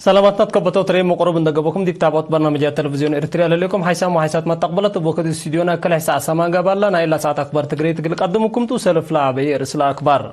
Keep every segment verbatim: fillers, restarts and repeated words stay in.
ሰላማትና ትከበተው ትሬ መቅሩብ እንደገበኩም ዲብ ታብዖት በርናምጃት ቴሌቪዝዮን ኤርትርያ ለሌኩም ሓይሳም ወሓይሳት መተቅበለት እብ ወክድ ስቱዲዮና ከልሕ ሰዓት ሰማን ጋብ አላ። ናይ እላ ሰዓት አክባር ትግሬ ትግል ቀድምኩም ቱ ሰልፍ ለአበየ ርእስ ለአክባር።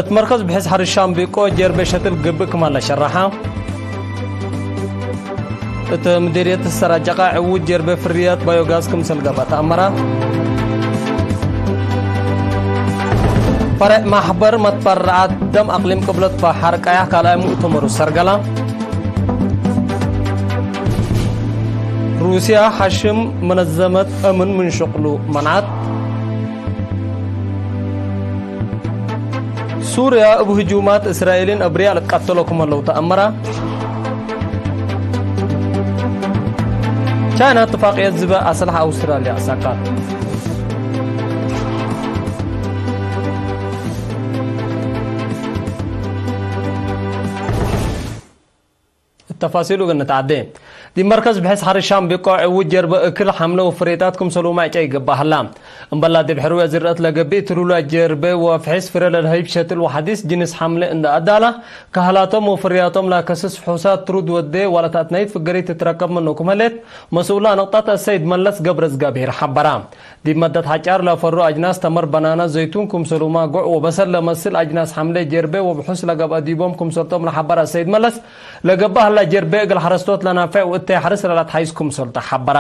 እት መርከዝ ብሕስ ሐርሻ እምቢቆ ጀርቤ ሸትል ግብእ ክማን ለሸረሐ። እት ምዴርየት ሰራጀቃ ዕዉት ጀርቤ ፍርያት ባዮጋዝ ክምሰል ገብአ ተአመረ። ፈሬዕ ማሕበር መትበረዓት ደም አቅሊም ቅብለት በሐር ቀያሕ ካልኣይ ሙእተመሩ ሰርገላ። ሩስያ ሐሽም መነዘመት እምን ምን ሸቅሉ መንዓት። ሱርያ እብ ህጁማት እስራኤልን አብርያ ልትቀተሎ ክም ለው ተአመረ። ቻይና እትፋቅየት ዝበ አስለሐ አውስትራልያ አሳቃት። እት ተፋሲሉ እግል ንትዐዴ። ዲብ መርከዝ ብሕስ ሐርሻ እምቢቆ ዕዉት ጀርበ እክል ሐምለ ወፍሬታት ክምሰልሁመ ዕጨ ይግበእ ሀላ። እምበላ ዲብ ሕርዌ ዝርአት ለገብእ ትሉለ ጀርበ ወፍሕስ ፍሬ ለልሀይብ ሸትል ወሐዲስ ጅንስ ሐምለ እንደ አዳላ፣ ከህላቶም ወፍርያቶም ለከስስ ፍሑሳት ትሩድ ወዴ ወለተአትናይት ፍገሪት ትትረከብ ምኑ ክም ህሌት፣ መስኡላ ነቅጠት አሰይድ መለስ ገብረዝጋብሄር ሐበራ። ዲብ መደት ሐጫር ለፈሩ አጅናስ ተመር በናና ዘይቱን ክምሰልሁመ ጉዕ ወበሰል ለመስል አጅናስ ሐምለ ጀርቤ ወብሑስ ለገብአ ዲቦም ክምሰልቶም ለሐበረ አሰይድ መለስ፣ ለገብአ ህላ ጀርቤ እግል ሐረስቶት ለናፌዕ ወእተይ ሐርስ ለለአትሓይስ ክምሰልቱ ሐበረ።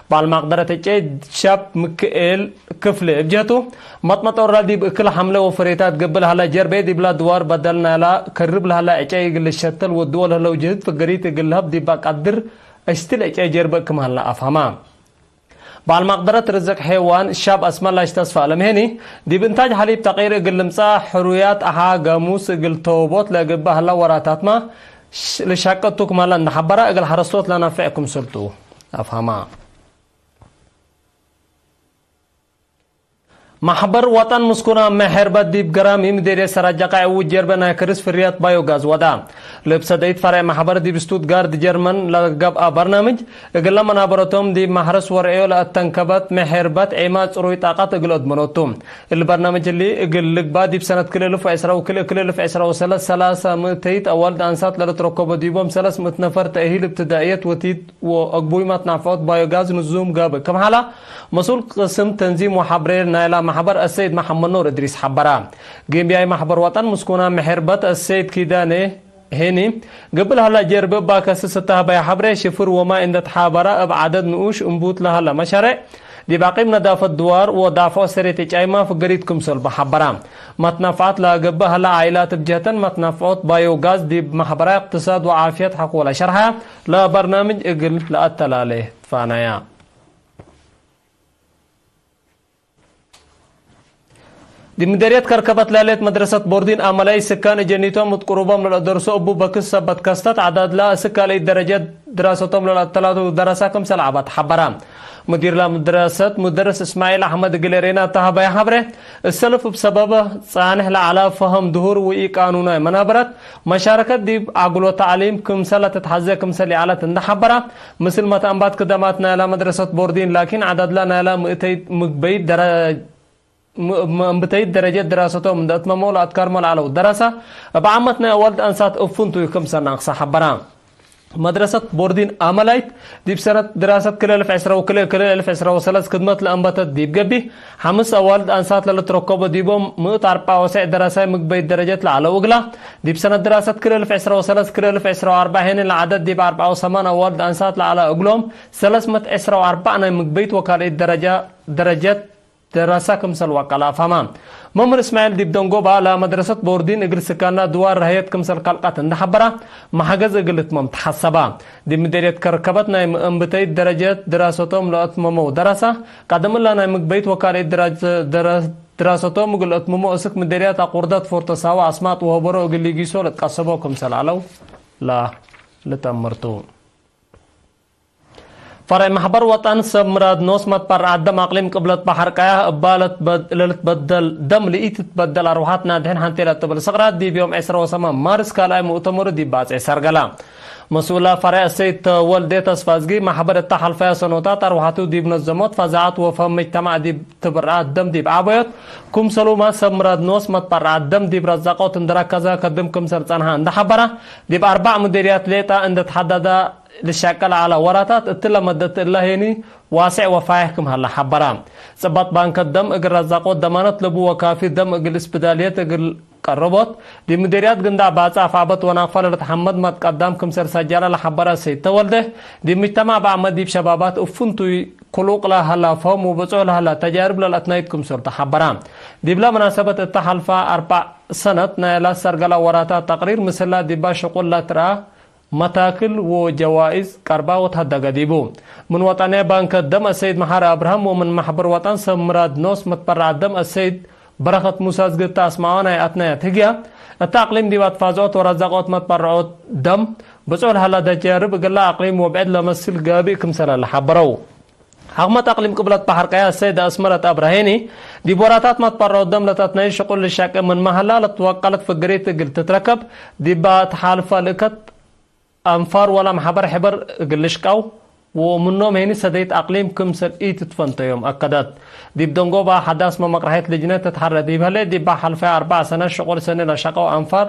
በዓል ማቅደረት እጨይ ሻብ ምክኤል ክፍሌ እብ ጀህቱ፣ መጥመጥ ኦራ ዲብ እክል ሐምለ ወፍሬታት ገብእ ለሀላ ጀርቤ ዲብላ ድዋር በደል ናይላ ከርብ ለሀላ እጨይ እግል ልሸተል ወድዎ ለህለው ጅህድ ፍገሪት እግል ለሀብ ዲባ ቀድር እሽትል እጨይ ጀርበ ክም ሀላ አፍሀማ። በዓል ማቅደረት ርዝቅ ሔዋን ሻብ አስመላሽ ተስፋ ለምሄኒ፣ ዲብ እንታጅ ሐሊብ ተቅይር እግል ልምጸእ፣ ሕሩያት አሃ ገሙስ እግል ተውቦት ለገብእ ህላ ወራታትመ ሽ-፣ ልሻቀቱ ክም ሀላ እንደ ሐበረ፣ እግል ሐረስቶት ለናፍዕ ክምሰልቱ አፍሀማ። ማሕበር ወጠን ምስኩና መ ሔርበት ዲብ ገራሚ ምዴርየት ሰራጀቃ ዕዉት ጀርበ ናይ ክርስ ፍርያት ባዮጋዝ ወዳ። ልብሰ ደይት ፈሬዕ ማሕበር ዲብ ስቱትጋርድ ጀርመን ለገብአ በርናምጅ፣ እግለ መናበረቶም ዲብ ማሕረስ ወርዕዮ ለአተንከበት መ ሔርበት ዔማ ጽሩይ ጣቀት እግል አድመኖቱ። እሊ በርናምጅ እሊ እግል ልግባእ ዲብ ሰነት ክልኤ እልፍ ወዕስራ ወክልኤ፣ ክልኤ እልፍ ዕስራ ወሰለስ ሰላሰ ምእተይት አዋልድ አንሳት ለልትረከቦ ዲቦም ሰለስ ምእት ነፈር ተእሂል እብትዳእየት ወቲት ወአግቡይ መትናፍዖት ባዮጋዝ ንዙም ጋብእ ክም ሀላ፣ መስኡል ቅስም ተንዚም ወሐብሬ ናይላ ማሕበር አሰይድ መሐመድ ኑር እድሪስ ሐበራ። ግምብያይ ማሕበር ወጠን ምስኩና መ ሔርበት አሰይድ ኪዳኔ ሄኒ፣ ገብእ ለሀላ ጀርበ እባ ከስስ እተ ሀበያ ሐብሬ ሽፍር ወማይ እንደ ተሓበራ እብ ዐደድ ንኡሽ እንቡት ለሀላ መሻሬዕ፣ ዲብ አቂም ነዳፈት ድዋር ወዳፍዖ ሰሬት እጫይማ ፍገሪት ክምሰልቡ ሐበራ። መትናፍዓት ለገብእ ሀላ ዓኢላት እብ ጀህተን መትናፍዖት ባዮጋዝ ዲብ ማሕበራይ እቅትሳድ ወዓፍየት ሐቆ ለሸርሐያ ለበርናምጅ እግል ለአተላሌ ትፋነያ። ዲብ ምደርየት ከርከበት ለህሌት መድረሰት ቦርዲን አመላይ፣ ስካን እጀኒቶም እት ቅሩቦም ለለአደርሶ እቡ በክስ ሰበት ከስተት ዐዳድላ፣ እስክ ካልኣይት ደረጀት ድራሰቶም ለለአተላቱ ደረሳ ክምሰል ዐባ ተሐበራ። ሙዲር ለመድረሰት ሙደርስ እስማዒል አሕመድ እግል ኤሬና እተ ሀበያ ሐብሬ፣ እሰልፍ እብ ሰበበ ጻንሕ ለዐለ ፈሀም ድሁር ወኢቃኑናይ መናበረት፣ መሻረከት ዲብ አግሎ ተዕሊም ክምሰለ ትትሐዜ ክምሰል ይዐለት እንደ ሐበራ፣ ምስል መትአንባት ክደማት ናይላ መድረሰት ቦርዲን ላኪን ዐዳድላ ናይላ ምእተይት ምግበይት ደረ-፣ ም-፣ ም-፣ እምብተይት ደረጀት ድራሰቶም እንደ አትመመው ለአትካርሞ ለዐለው ደረሳ፣ እብ ዓመት ናይ አዋልድ አንሳት እፉንቱ ክምሰል ናቅሰ ሐበራ። መድረሰት ቦርዲን አመላይት፣ ዲብ ሰነት ድራሰት ክልኤ እልፍ ዕስራ ወክልኤ፣ ክልኤ እልፍ ዕስራ ወሰለስ ክድመት ለአንበተት ዲብ ገብእ፣ ሐምስ አዋልድ አንሳት ለልትረከቦ ዲቦም ምእት አርበዕ ወሰዕ ደረሳይ ምግበይት ደረጀት ለዐለው እግላ፣ ዲብ ሰነት ድራሰት ክልኤ እልፍ ዕስራ ወሰለስ፣ ክልኤ እልፍ ዕስራ ወአርበዕ ሄኒ ለዐደድ ዲብ አርበዕ ወሰማን አዋልድ አንሳት ለዐለ እግሎም፣ ሰለስ ምእት ዕስራ ወአርበዕ ናይ ምግበይት ወካልኢት ደረጃ፣ ደረጀት ደረሳ ክምሰል ወቀለ አፍሀማ። መምህር እስማዒል ዲብ ደንጎባ ለመድረሰት ቦርዲን እግል ስካና ድዋር ረሀየት ክምሰል ከልቀት እንደ ሐበራ፣ መሐገዝ እግል ልትመም ተሐሰባ። ዲብ ምዴርየት ከርከበት ናይ እምብተይት ደረጀት ድራሰቶም ለአትመመው ደረሳ፣ ቀደም እላ ናይ ምግበይት ወካልኢት ድራጀ-፣ ደረ-፣ ድራሰቶም እግል አትምሞ እስክ ምዴርያት አቁርደት ፎርቶ ሳዋ አስማጥ ወሀበሮ እግል ሊጊሶ ለትቀሰቦ ክምሰል ዐለው ለልተአምርቱ። ፈርዕ ማሕበር ወጠን ሰብ ምራድ ኖስ መትበረዓት ደም አቅሊም ቅብለት በሐር ቀያሕ እባ ለትበድ-፣ ለልትበደል ደም ለኢትትበደል አርወሐት ናድሕን ሐንቴ ለትብል ስቅራት ዲብ ዮም ዕስራ ወሰማን ማርስ ካልኣይ ሙእተመሩ ዲብ ባጽዕ ሰርገላ። መስኡላ ፈሬዕ ሰይድ ተወልዴ ተስፋዝጊ፣ ማሕበር እተ ሐልፈያ ሰኖታት አርወሐቱ ዲብ ነዘሞት ፈዛዐት ወፈም መጅተማዕ ዲብ ትብርዐት ደም ዲብ ዐበዮት ክምሰሉመ፣ ሰብ ምራድ ኖስ መትበርዐት ደም ዲብ ረዛቆት እንዴ ረከዘ ከድም ክምሰል ጸንሐ እንዴ ሐበረ፣ ዲብ አርበዕ ሙዲርያት ሌጠ እንዴ ተሐደደ ልሸቄ ለዐለ ወራታት፣ እትለ መደት እለ ሄኒ ዋሴዕ ወፋይሕ ክም ሀለ ሐበረ። ጽበጥ ባንከ ደም እግል ረዛቆት ደማነት ለቡ ወካፊ ደም እግል እስብዳልየት እግል ቀረቦት፣ ዲብ ምዴርያት ግንዳዕ ባጽዕ አፍዐበት ወናፋ ለልትሐመድ መትቀዳም ክምሰል ሰጀለ ለሐበረ ሰይድ ተወልደ፣ ዲብ ምጅተማዕ በዐመ ዲብ ሸባባት እብ ፍንቱይ ክሉቅ ለሀላ ፈም ወብጹሕ ለሀላ ተጃርብ ለልአትናይት ክምሰል ተሐበረ። ዲብለ መናሰበት እተ ሐልፈ አርበዕ ሰነት ናይላ ሰርገለ ወራታት ተቅሪር ምስላ ዲባ ሽቁል ለትረአ መታክል ወጀዋኢዝ ቀርባ ወተሀደገ ዲቡ። ምን ወጠንያ ባንከ ደም አሰይድ መሐሪ አብርሃም ወምን ማሕበር ወጠን ሰብ ምራድ ኖስ መትበረዐት ደም አሰይድ በረኸት ሙሳ እዝግት ተአስመዐወ ናይ አትናያት ህግያ፣ እተ አቅሊም ዲብ አትፋዝዖት ወረዛቆት መትበረዖት ደም ብጹሕ ለሀላ ተጃርብ እግለ አቅሊም ወብዕድ ለመስል ጋብእ ክምሰለ ለሐበረው። ሐክመት አቅሊም ቅብለት በሐር ቀያ አሰይድ አስመረት አብራሄኒ፣ ዲብ ወራታት መትበረዖት ደም ለተትናዩ ሽቁል ልሸቄ ምንመ ሀላ ለትወቀለት ፍግሪት እግል ትትረከብ፣ ዲብ ተሓልፈ ልእከት አንፋር ወለ መሐበር ሕበር እግል ልሽቀው፣ ወምኖም ሄኒ ሰደይት አቅሊም ክምሰል ኢትትፈንተዮም አከደት። ዲብ ደንጎባ ሐዳስ መመቅረሐት ልጅነት ትትሐረ ዲብ ህሌ፣ ዲባ ሐልፈ አርበዕ ሰነት ሽቁል ሰኒ ለሸቀው አንፋር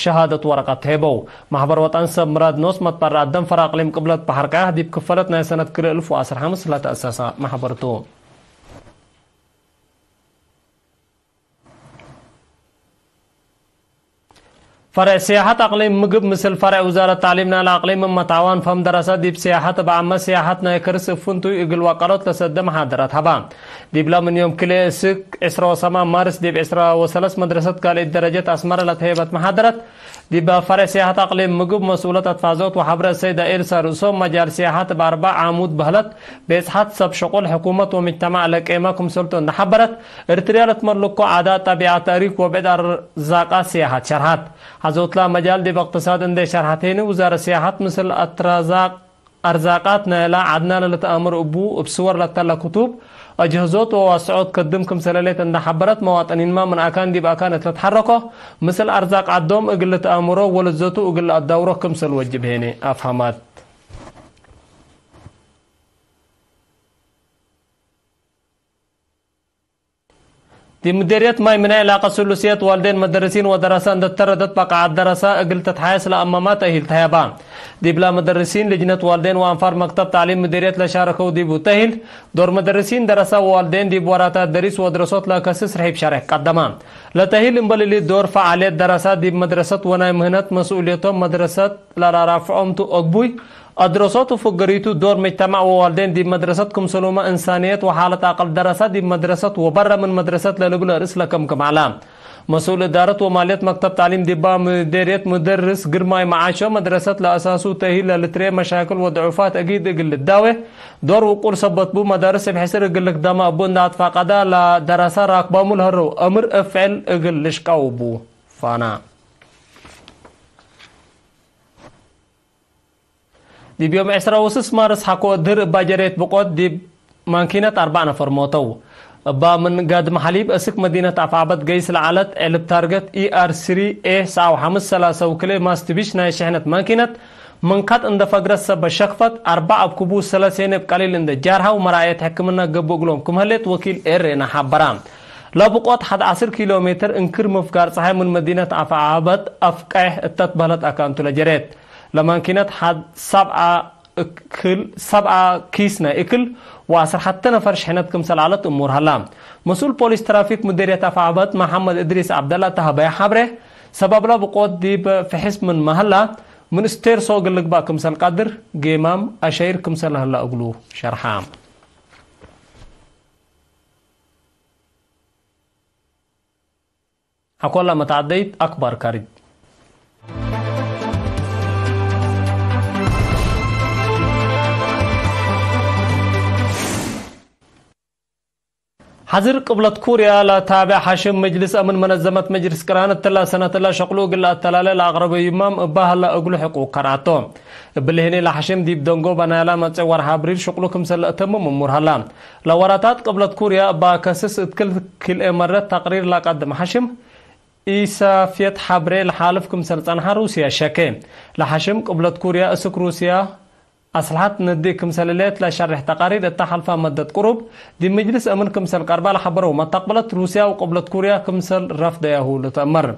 ሸሃደት ወረቀት ሄበው። ማሕበር ወጠን ሰብ ምራድ ኖስ መትበረዐት ደም ፈር አቅሊም ቅብለት በሐር ቀያሕ ዲብ ክፈለት ናይ ሰነት ክልኤ እልፍ ወዐስር ሐምስ ለተአሰሰ ማሕበር ቱ። ፈሬዕ ስያሐት አቅሊም ምግብ ምስል ፈሬዕ ውዛረት ተዕሊም ናይለ አቅሊም እመ ተዓዋን ፈም ደረሰ ዲብ ስያሐት እብ ዓመ ስያሐት ናይ ከርስ እብ ፍንቱይ እግል ወቀሎት ለሰደ መሓደረት ሀባ። ዲብለ ምን ዮም ክልኤ እስክ ዕስረ ወሰማን ማርስ ዲብ ዕስረ ወሰለስ መድረሰት ካልኢት ደረጀት አስመረ ለተሄበት መሓደረት፣ ዲብ ፈሬዕ ስያሐት አቅሊም ምግብ መስኡለት አትፋዞት ወሐብረ ሰይደ ኤልሳ ርእሶም መጃል ስያሐት እብ አርበዕ ዓሙድ በህለት ቤጽሐት ሰብ ሽቁል ሕኩመት ወምጅተማዕ ለቄመ ክምሰልቱ እንደ ሐበረት፣ እርትርያ ለትመልኮ ዓዳት፣ ጠቢዐት፣ ታሪክ ወብዕድ አርዛቃት ስያሐት ሸርሐት። ሐዞትላ መጃል ዲብ እቅትሳድ እንዴ ሸርሐት ሄኒ፣ ውዛረት ስያሐት ምስል አትራዛቅ አርዛቃት ናይላ ዐድና ለልትአምር እቡ እብ ስወር ለተለ ክቱብ፣ አጅህዞት ወዋስዖት ከድም ክምሰለ ሌት እንደ ሐበረት፣ መዋጥኒንመ ምን አካን ዲብ አካን እት ልትሐረኮ፣ ምስል አርዛቅ ዐዶም እግል ልትአምሮ ወልዘቱ እግል ለአዳውሮ ክምሰል ወጅብ ሄኒ አፍሀመት። ዲብ ምዴርየት ማይ ምናይ ላቀ ስሉስየት ዋልዴን መደርሲን ወደረሰ እንደ ተረደት በቃዐት ደረሰ እግል ተትሓየስ ለአመማ ተእሂል ተህያባ። ዲብላ መደርሲን ልጅነት ዋልዴን ወአንፋር መክተብ ተዕሊም ምዴርየት ለሻረከው ዲቡ ተእሂል፣ ዶር መደርሲን ደረሰ ወዋልዴን ዲብ ወራታት ደሪስ ወድረሶት ለከስስ ርሒብ ሸሬሕ ቀደማ። ለተእሂል እምበል እሊ ዶር ፈዓልየት ደረሰ ዲብ መድረሰት ወናይ ምህነት መስኡልየቶም መድረሰት ለለራፍዖም ቱ። አግቡይ አድረሶት ወፍገሪቱ ዶር መጅተማዕ ወዋልዴን ዲብ መድረሰት ክምሰሉመ እንሳንየት ወሓለት አቅል ደረሰ ዲብ መድረሰት ወበረ ምን መድረሰት ለልብል ርእስ ለከምክም ዐለ። መስኡል እዳረት ወማልየት መክተብ ተዕሊም ዲባ ምዴርየት ሙደርስ ግርማይ መዓሾ፣ መድረሰት ለአሳሱ ተእሂል ለልትርኤ መሻክል ወድዑፋት አጊድ እግል ልዳዌ ዶር ውቁል ሰበት ቡ፣ መዳርስ እብ ሕስር እግል ልክደመ እቡ እንደ አትፋቀደ ለደረሰ ራክባሙ ለህረው አምር እብ ፍዕል እግል ልሽቀው ቡ። ፋና። ዲብ ዮም ዕስረ ወስስ ማርስ ሐቆ ድር እባ ጀሬት ብቆት ዲብ ማንኪነት አርበዕ ነፈር ሞተው። እባ ምን ጋድም ሐሊብ እስክ መዲነት አፍዓበት ገይስ ለዐለት ዕልብ ታርገት ኢ አር ስሪ ኤ ሰዓው ሐምስ ሰላሰ ወክልኤ ማስትቢሽ ናይ ሽሕነት ማንኪነት ምን ካጥ እንደ ፈግረት ሰበ ሸክፈት፣ አርበዕ እብ ክቡስ ሰለሴን እብ ቀሊል እንደ ጃርሐው መራየት ሕክምና ገብእ እግሎም ክም ህሌት ወኪል ኤሬና ሐበራ። ለብቆት ሐድ ዐስር ኪሎ ሜትር እንክር ምፍጋር ጸሓይ ምን መዲነት አፍዓበት አፍቀሕ እተትበህለት አካንቱ ለጀሬት። ለማንኪነት ሐድ ሰብዓ እክል፣ ሰብዓ ኪስ ናይ እክል ወዐስር ሐተ ነፈር ሽሕነት ክምሰል ዐለት እሙር ሀላ። መስኡል ፖሊስ ትራፊክ ሙዴርየት አፍዓበት መሐመድ እድሪስ ዐብደላ ተሀበየ ሐብሬ፣ ሰበብለ ብቆት ዲብ ፍሕስ ምንመ ሀላ፣ ምን ስቴርሶ እግል ልግባእ ክምሰል ቀድር፣ ጌማም አሸይር ክምሰል ሀላ እግሉ ሸርሐ። አኮላ መትዐደይት አክባር ካሪድ። ሐዝር ቅብለት ኩርያ ለታብዕ ሐሽም፣ መጅልስ አምን መነዘመት መጅልስ ቅራን እትላ ሰነትላ ሸቅሉ እግል ለአተላለ ለአቅረበ ይማም እባ ሀላ እግሉ ሕቁቅ ከርአቶ። እብሊ ህኔ ለሐሽም ዲብ ደንጎበ ናይላ መጽእ ወርሐ አብሪል ሽቅሉ ክምሰል ለአተምም እሙር ሀላ። ለወራታት ቅብለት ኩርያ እባ ከስስ እት ክል ክልኤ መረት ተቅሪር ለቀድም ሐሽም፣ ኢሳፍየት ሐብሬ ለሓልፍ ክምሰል ጸንሐ ሩስያ ሸኬ። ለሐሽም ቅብለት ኩርያ እስክ ሩስያ አስልሐት ንዲ ክምሰል ህሌት ለሸሬሕ ተቃሪር እተ ሐልፋ መደት ቅሩብ ዲብ ምጅልስ አምን ክምሰል ቀርባ ለሐበረው መተቅብለት ሩስያ ወቅብለት ኩርያ ክምሰል ረፍደያሁ ልትአመር።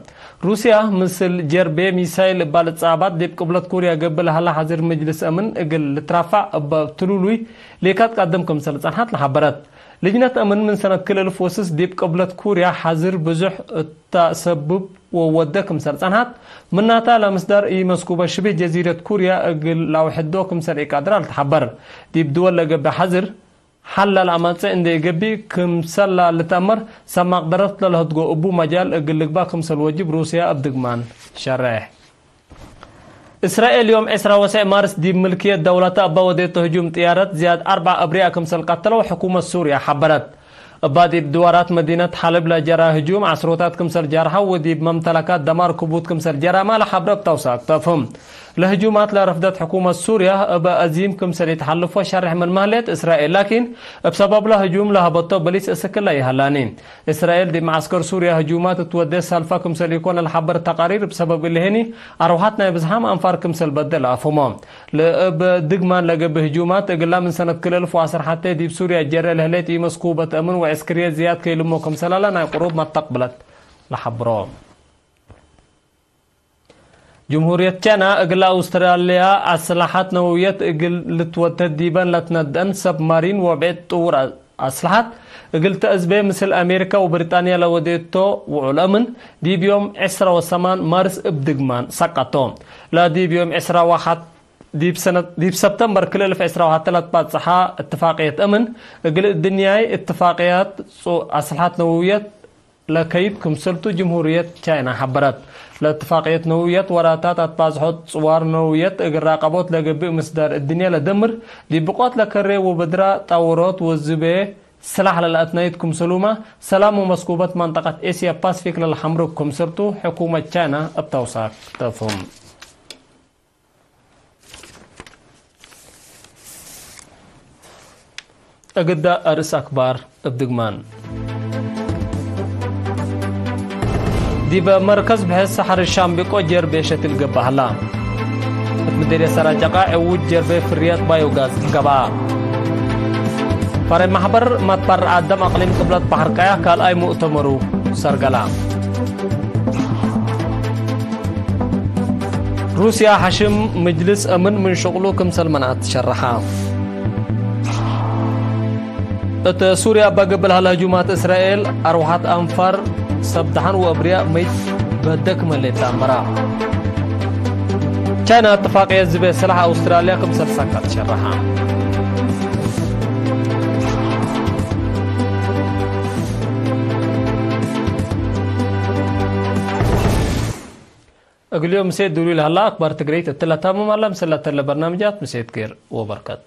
ሩስያ ምስል ጀርቤ ሚሳይል እባ ልትጻባት ዲብ ቅብለት ኩርያ ገብእ ለሀላ ሐዝር ምጅልስ አምን እግል ልትራፋዕ እበ ትሉሉይ ሌካት ቀድም ክምሰል ጸንሐት ለሐበረት። ልጅነት አምን ምን ሰነት ክል እልፍ ወስስ ዲብ ቅብለት ኩርያ ሐዝር ብዙሕ እተ ሰብብ ወወደ ክምሰል ጸንሐት፣ ምናተ ለምስዳር ኢመስኩበ ሽብህ ጀዚረት ኩርያ እግል ለአውሕዶ ክምሰል ኢቃድር አልትሐበር። ዲብ ድወል ለገብእ ሐዝር፣ ሐል ለለአመጽእ እንዴ ኢገብእ ክምሰል ለልትአመር፣ ሰብ መቅደረት ለለህድጎ እቡ መጃል እግል ልግባእ ክምሰል ወጅብ ሩስያ እብ ድግማን ሸሬሕ። እስራኤል ዮም ዕስራ ወሰዕ ማርስ ዲብ ምልክየት ደውለተ እበ ወዴቶ ህጁም ጥያረት ዝያድ አርበዕ አብርያ ክምሰል ቀተለው ሕኩመት ሱርያ ሐበረት። እባ ዲብ ድዋራት መዲነት ሐለብ ለጀራ ህጁም ዐስሮታት ክምሰል ጃርሐው ወዲብ መምተለካት ደማር ክቡድ ክምሰል ጀራማ ለሐብረ እብ ተውሳክ ተፍህም። ለህጁማት ለረፍደት ሕኩመት ሱርያ እበ አዚም ክምሰል ኢተሐልፎ ሸሬሕ ምን መህሌት እስራኤል ላኪን፣ እብ ሰበብለ ህጁም ለሀበቶ በሊስ እስክለ ይሀላኒ። እስራኤል ዲብ መዐስከር ሱርያ ህጁማት እት ወዴ ሰልፈ ክምሰል ኢኮን ለሐበር ተቃሪር፣ እብ ሰበብ እሊ ህኒ አርወሐት ናይ ብዝሓም አንፋር ክምሰል በደ ለአፍህሞ። ለእብ ድግማን ለገብእ ህጁማት እግላ ምን ሰነት ክል እልፍ ወዐስር ሐቴ ዲብ ሱርያ ጀረ ለህሌት ኢመስኩበት አምን ወዕስክርየት ዝያድ ከይልሞ ክምሰላለ ናይ ቅሩብ መተቅብለት ለሐብሮ። ጅምሁርየት ቻይና እግል አውስትራልያ አስለሐት ነወውየት እግል ልትወደድ ዲበን ለትነደአን ሰብማሪን ወብዕድ ጥውር አስለሐት እግል ተአዝቤ ምስል አሜሪካ ወብሪጣንያ ለወዴቶ ውዑል አምን ዲብ ዮም ዕስራ ወሰማን ማርስ እብ ድግማን ሰቀቶ። ለዲብ ዮም ዕስራ ወሐት ዲብ ሰነት፣ ዲብ ሰብተምበር ክልኤ እልፍ ዕስራ ወሐተ ለትባጽሐ እትፋቅየት አምን እግል እድንያይ እትፋቅያት ጹ-፣ አስለሐት ነወውየት ለከይድ ክምሰልቱ ጅምሁርየት ቻይና ሐበረት። ለእትፋቅየት ነውየት ወራታት አትባዝሖት ጽዋር ነውየት እግል ራቀቦት ለገብእ ምስዳር እድንየ ለደምር፣ ዲብ ብቆት ለከሬ ወበድራ ጣውሮት ወዝቤ ስላሕ ለለአትናይት ክምሰሉመ፣ ሰላም ወመስኩበት መንጠቀት ኤስያ ፓስፊክ ለለሐምሩ ክምሰልቱ ሕኩመት ቻይና እብ ተውሳክ ተፍሁም። እግዳ አርእስ አክባር እብ ድግማን። ዲበ መርከዝ ብሕስ ሐርሽ ሻምቢቆ ጀርቤ ሸትል ገብአ ሀላ። እት ምዴርየት ሰራጀቃ ዕዉጅ ጀርቤ ፍርያት ባዮጋዝ ገብአ። ፈሬ ማሕበር መትባር አደም አቅሊም ቅብለት በሐር ቀያ ካልኣይ ሙእተመሩ ሰርገላ። ሩስያ ሐሽም ምጅልስ አምን ምን ሽቅሉ ክምሰል መንዐት ሸረሐ። እት ሱርያ እበ ግብል ሀለ ህጁማት እስራኤል አርወሐት አንፋር ሰብ ደሐን ወአብርያ መይት በደ ክም ህሌት ተአመረ። ቻይና እትፋቅየት ዝቤ ስላሕ አውስትራልያ ክምሰል ሰከት ሸረሐ። እግልዮም ምሴት ዱሉይ ለሀላ አክባር ትግረይት እትለ ታምም ዐለ። ምስለ ተለ በርናምጃት ምሴት ኬር ወበርከት።